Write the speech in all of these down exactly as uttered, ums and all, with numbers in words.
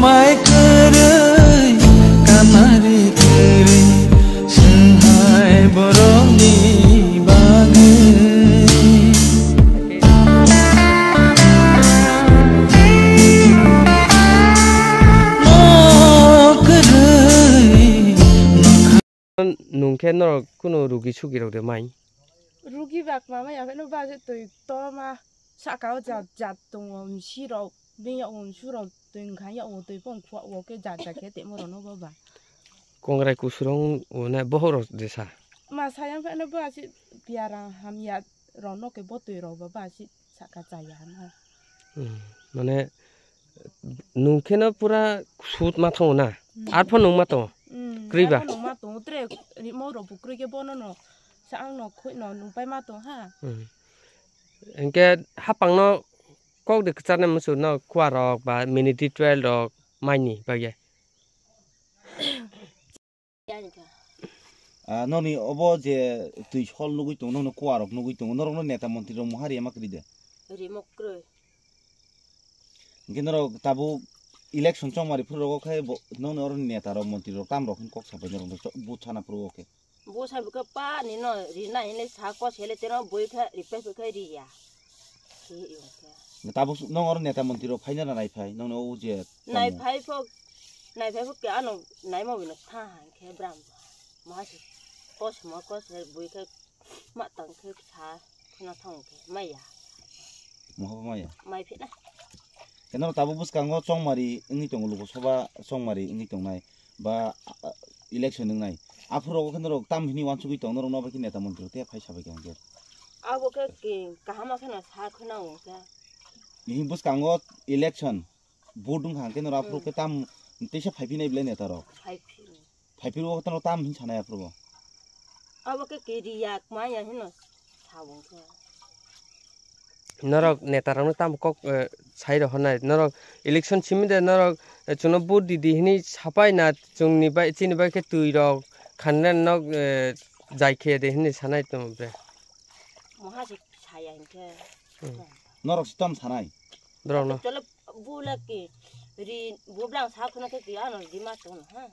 Pai kwrwi, kamari kwrwi, swnghai borokni bagwi. Nok kwrwi, Nwng khe norok kunu rugi sugi rok de mai? Rugi ba kwma ya phano ba je twi toma saka o jat jat tongo, msi rok, bini yago msu rok, twi wngkha yago twi pong khua o khe jat jat khe temo rok no ba ba. Kongrai kusurong o na bohor rok de sa? Ma sayang phano ba je biaram hamya rok no khe bo twi rok ba ba je saka chaya na. Hmm, mane nwng kheno pura sut ma tongo na? Hmm. Arpho nwng ma tongo? Hmm, Kwrwi ba? Arpho nwng ma tongo, tre rimo rok bo kwrwi khe bono no sa ang no khoi no nwng pai ma tong ha. Hmm. Hinkhe hapang no kok de kwcharnai muchung no khua rok ba mini titwel rok maini bagwi. Ah, noni obo je twi sol nugui tongo, nokno kuarok nugui tongo, norokno neta montri rok muhari ema kwrwi de? Rimo kwrwi. Hinkhe norok tabuk election chongmari phuru rogo khe bo, nokni oro neta rok montri rok tam rok hin kok sapai norok bo chana phuru o khe. Bo sabi khe pa ni no rina hinwi sa kos hele teno boi khe ripai phai khe riya. Tabuk nong oro neta montri rok phaina na nai phai, nong no o je nai phai pho, nai phai pho ke ano nai mo bino tha han khe bram. Ma si kos ma kos he bui khe ma tang khe sa khuna thang khe maya. Moha maya. Mai phina. Keno tabuk bwskango chongmari wngwi tongo, Lok Sabha chongmari wngwi tongnai ba, ah, election wngnai. Aphuru rogo khe norok tam hini wansugwi tong, norok no bai khe neta montri rok te phai sabai khe hwnkhe. Abo khe ki kaham khe no sa khuna wngkha. Nini bwskango election. Vote wngkha hwnkhe norok aphuru khe tam teisa phaiphini belai neta rok. Phaiphini. Phaiphini o tamo tam hin sanai aphuru bo. Abo khe kiri yak ma ya hino sabung khe. Norok neta rokno tam kok, eh, sai rok honai. Norok election simi de norok, eh, chwngno vote di di hini sapai na chwngni bai chini bai khe twi rok khanna nok, eh, jai khe de hini sanai tong bre. Moha se saya hinkhe. Hmm. Norok si tam sanai. Borok no. Chole bula ki ri bublang sa khuna khe ki ano rima tongo ha.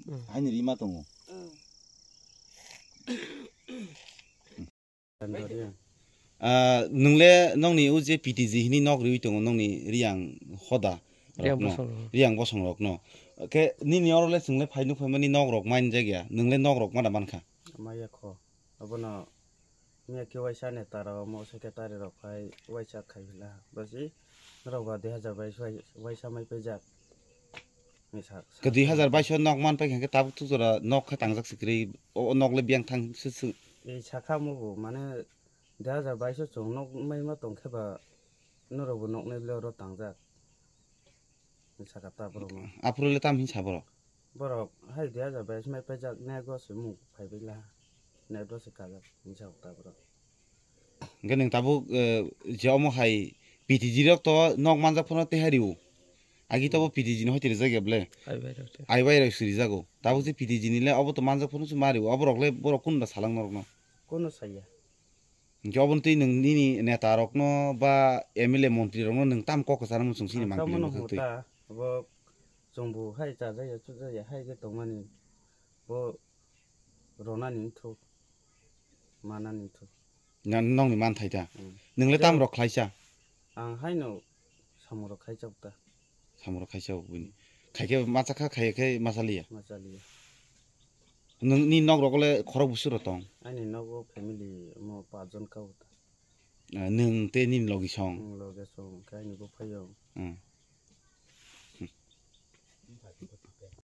Hmm. Haini rima tongo. Hmm. Ah, nwngle nongni o je P T G hini nok riwi tongo nongni Riyang hoda Riyang rokno, bosong. Riyang bosong rokno. Khe nini oro le chwngle phai nuk phaimani nok rok main jagya, nwngle nok rok mana mankha. Maya kho. Abono miya khe waisa neta rok, omo secretary rok phai waisa khai phila. Basi norok ba dui hazar bais wai-, waisa mai paijak. Ni sa-, sa-, Khe dui hazar bais o nok man pai khe tabuk tuk jora nok khe tangjak si kwrwi. O, o nok le biyang thang se se. Ei sakha mo bo mane dui hazar bais o chwng nok mai ma tong khe ba norok bo nok nai bwle oro tangjak. Sakha ta borok no. Aphuru le tam hin sa borok? Borok hai dui hazar bais mai paijak nego se mung phai bai la. Nego se kajak hin sa ta borok. Hwnkhe nwng tabuk, eh, je omo hai P T G rok to nok manjak phano tei hai riwo. Agi to bo P T G ni hoi te rijak ya ble. Ai bai rok te. Ai bai rok si rijago. Tabuk je P T G ni le obo to manjak phano se ma riwo. Oborok le borok kunu da salang norok no? Kunu saya. Hinkhe obono twi nwng nini neta rokno ba M L A montri rokno nwng tam kok kwchana muchung chini mangpili Tamo no mukha twi. Hota, abo chwngbo hai chajaya chujaya hai khe tongmani bo ronani wngthok, manani wngthok. Na-, nokni manthai ta. Hmm. Nwng le tam rok khlaisa? Ang haino samung rok khaisa ta. Samung rok khaisa bini. Khai khe macha kha khai khe macha liya. Macha liya. Nwng ni nok rok le khorok busu rok tong? Ani nogo family mo pachjon ka uta. Ah, nwng tei nini logi song? Nwng loge song, khe ani bo phaiyong. Hmm.